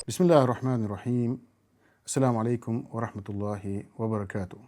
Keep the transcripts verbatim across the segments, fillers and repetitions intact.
بسم الله الرحمن الرحيم. السلام عليكم ورحمة الله وبركاته.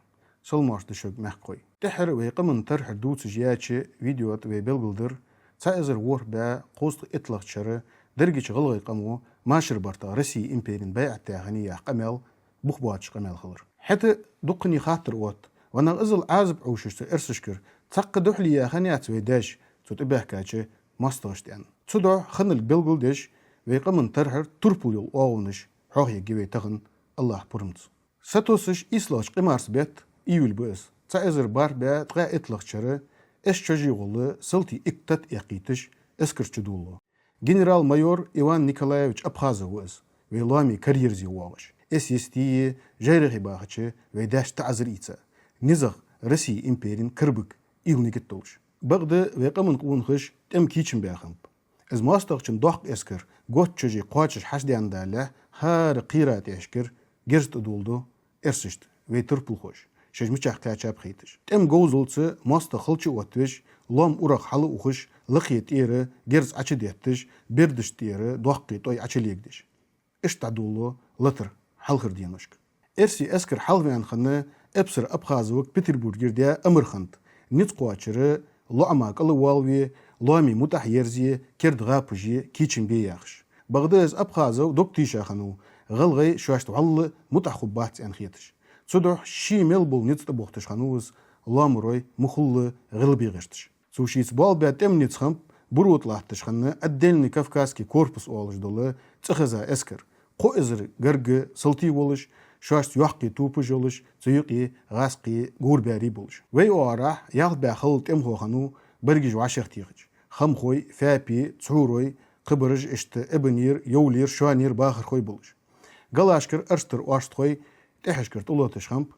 Салам-моаршал да шуга, мехкахой. ТӀеххьара вай къаман тархьар дувцаш яьча видео тӀа вай белгалдир цхьа эзар ворхӀ бӀаь кхузткъеи итталагӀча шера дерригача гӀалгӀай къамо машар бартах Россе имперена байӀат даь хиннай яха къамаьл бух боацаш къамаьл хилар. ХӀаьта дуккхане хаттар отт: «Ва нах, иззал Ӏазап Ӏовшаш цу эрсашкара цхьаккха духьале яь хиннаяц вай даьша цу тӀабаьхкача моастагӀашта?» аьнна. Цудухьа ханнал белгалдеш, вай къаман тархьар турпал йола оагӀонаш хьоахаергья вай тахан, АллахӀа пурамца. Сатувсаш ийслагӀча къамарца бетта, июль ба из, цхьа эзар бархӀ бӀаь ткъаь итталагӀча шера С-Чожагӏолла салтий икка тата эккхийташ, эскар чудолалу. Генерал-майор Иван Николаевич Абхазов ва из, вай лоамий караерзе воагӀаш, эс-йисте, жайрахе бахача вай даьшта таӀазар ийца, низагӀа Россе имперена карабига уйла-нигат долаш. Бакъда вай къаман къонахаша тӀема кийчам баь хиннаб. Из моастагӀчун доккха эскар Гоч-Чожагӏ кхоачаш хьадена далалехь, хӀара кхера тӀехьашкара герз тӀадоладу эрсашта вай турпалхоша, шоаш мичахьа кхаьчаб хайташ. ТӀема говзалца моастагӀа халча а оттавеш, лоам урагӀа хьал а ухаш, лакхе тӀера герз Ӏочудетташ, бердашта тӀера доккхий тӀой Ӏочулегадеш. Иштта дӀадолалу латар хьалхарча деношка. Эрсий эскар хьалхаваьнна хана эпсар Абхазовга Петербургера даь амар хиннад низ кхоачара лоӀама кӀал а воалаве, лоамий мутӀахьа ерзе, керда гӀапаш е, кийчам бе яхаш. Бакъда из Абхазов дог тийша хиннав, гӀалгӀай шоашта вӀалла мутӀахьа хургбац аьнна хеташ. Цудухьа ше мел бола низ тӀабохийташ хиннав из, лоамарой мухӀалла гӀелбе гӀерташ. Цо шийца боалабаь тӀема низ хиннаб буро тӀа латташ хинна отдельный кавказский корпус оалаш дола цӀихеза эскар. Кхо эзар гаргга салтий волаш, шоашца йоккхий топаш йолаш, цу юкъе гӀазкхий говрбаьрий болаш. Вай оагӀорахьа ялх бӀаь хала тӀемахо хиннав берригаш вӀашагӀтехача. Хамхой, фаьпий, цхьорой, кхыбараш иштта эбанера, йовлера, шоанера бахархой болаш. Галашкара арстара орстхой тӀехьашкара тӀалотташ хиннаб,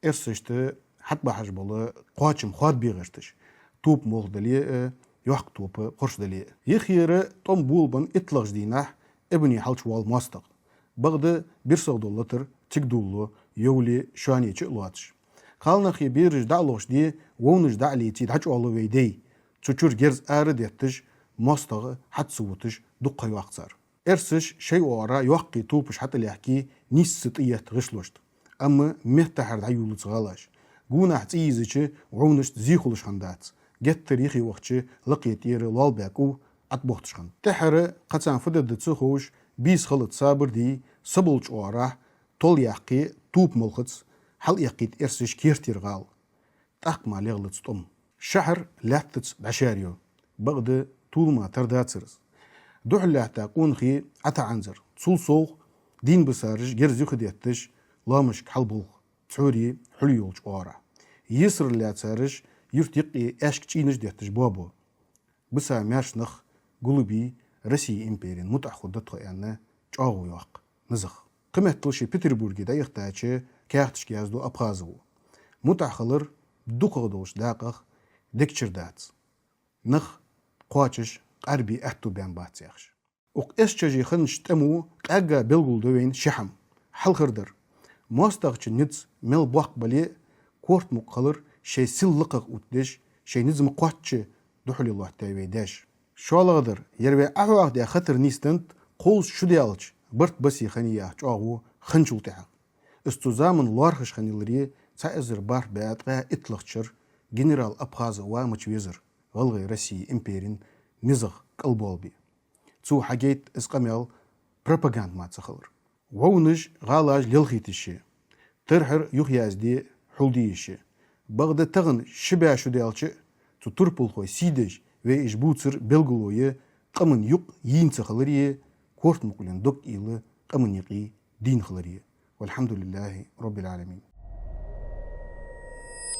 эрсашта хьатӀабахьаш бола кхоачам хоадабе гӀерташ, топа молха дале а, йоккха топа кхорш дале а. Йиххьера тӀом болабенна итталагӀча дийнахьа эбане хьалчувоал моастагӀа. Бакъда бирсагӀа дола латар цига долалу, йовле, шоане чу а лоацаш. Кхалнахи бераши дӀа а лохаш де, вовнаш дӀа а леце, дӀачӀоагӀлу вай дай. Цу чура герз ара а детташ, моастагӀа хьа ца вуташ, дукха ха йоаккх цар. Эрсаша шоай оагӀорахьа йоккхий топаш хьатӀалаьхке, нийсса тӀаетт гӀишлошта. Амма меттахьара дӀайолалуц гӀалаш. Гонахьа цӀи йизача вовнашта зе хулаш хиннадац. Геттара юхе вахача лакхе тӀера лоалабаь кӀув ӀотӀабохийташ хиннад. ТӀеххьара кхы царна фу дергда ца ховш, бийса хилац сабар де, са болча оагӀорахьа тол яккхе, топа молхаца хьалъэккхийт эрсаша кертера гӀала. ТӀаккха мара легӀлац тӀом. Шахьар лаьттаца дӀашаьрйо, бакъда толама тардацар из. Духьал лаьтта къонахий ӀотаӀанзар. Цул совгӀа дийна бисараш герз юхадетташ лоамашка хьалболх, цхьорий хьулъе йолча оагӀорахьа. Есарал лаьцараш юрта юкъе аьшка чӀийнаш детташ боабу. Биса маьрша нах гулбе, Россе имперена мутӀахьа хургда тхо аьнна, чӀоагӀо йоаккх низагӀа. Кхыметтел ше Петербурге дӀаихийтача каьхаташка язду Абхазова: мутӀахьа хилар дукхагӀа долча дакъах дегачура дац. Нах кхоачаш къарбе аьттув баьннабац, яхаш. Укх С-Чожагӏе хиннача тӀемо къаьгга белгалду вайна ши хӀама. Хьалхардар: моастагӀчун низ мел боккха бале а, корта мукъа хилар шоай сил лакхагӀа оттадеш, шоай низ ма кхоачча духьале лоаттаб вай даьша. ШоллагӀдар: ер вай Ӏохьоахадаь хатар нийсденнад кхузткъа шу даьлча барт басе хиннай яха чӀоагӀо хинначул тӀехьагӀа. Из цу заман лоархӀаш хиннай, цхьа эзар бархӀ бӀаь ткъаь итталагӀча шера генерал Абхазов ва мича везар гӀалгӀай Россе имперена низагӀа кӀал боалабе. Цо хьагойт из къамаьл пропаганда мара ца хилар. Вовнаш, гӀалаш лелхийташ я, тархьар юхаязде, хьулде йиш я. Бакъда тахан ши бӀаь шу даьлча а цу турпалхой сий деш, вай уж бувцар белгало я къаман юкъ йийна ца хилари, корта мукъален дог уйла къаман юкъе дийна хилари. والحمد لله رب العالمين.